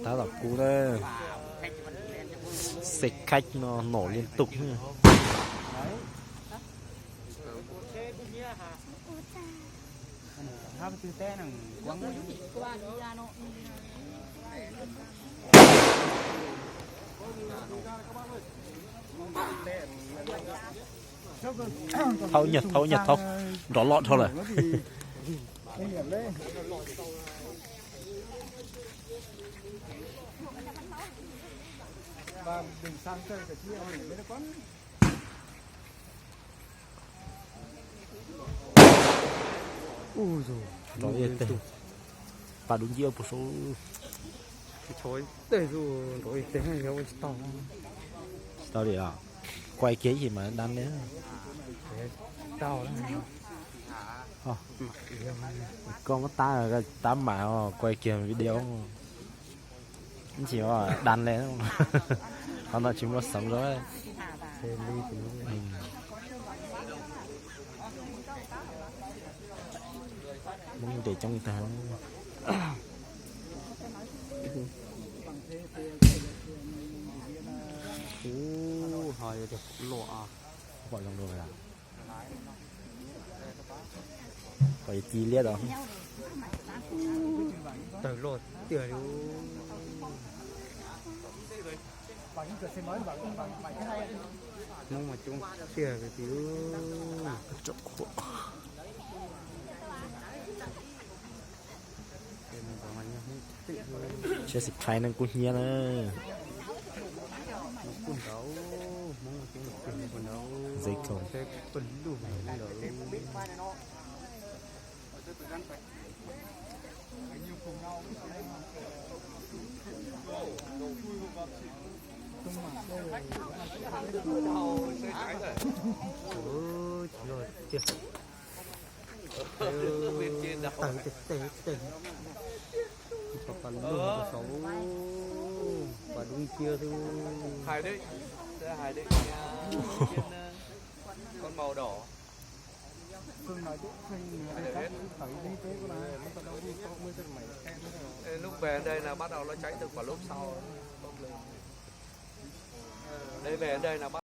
Tab tom kub na, xe khách no nổ liên tục. Thaub nyuag thaub nyuag thaub, nrov loj dhau lawm. Nrov ib teg, pas dub nciab puas saud. Nrov ib teg, nrov ib teg, yog ua tsis tau. Tsis tau li os. Quay kiag ib chim mas đăng li. Tau. Koj muab tab, tab mam quay kiag video. Ib chim đăng li. Qhov no tsis muaj xeev lawm. Hmoob nres coob tag. Ub, ho yog tias pom loj, pom zoo dua. Pom ci liab os. Tawg loj tiag li. Hmoob mas coob tiag li tiag. Tsheb subscribe neeg kub hnyiab na. Dây cầu. Ui, tsis loj tiag. Tawg tej tej tej. Pas pas lug rau saud, pas dub nciab xwb. Con màu đỏ. Ê, lúc về đến đây là bắt đầu nó cháy từ quả lốp sau. Đây về đến đây là bắt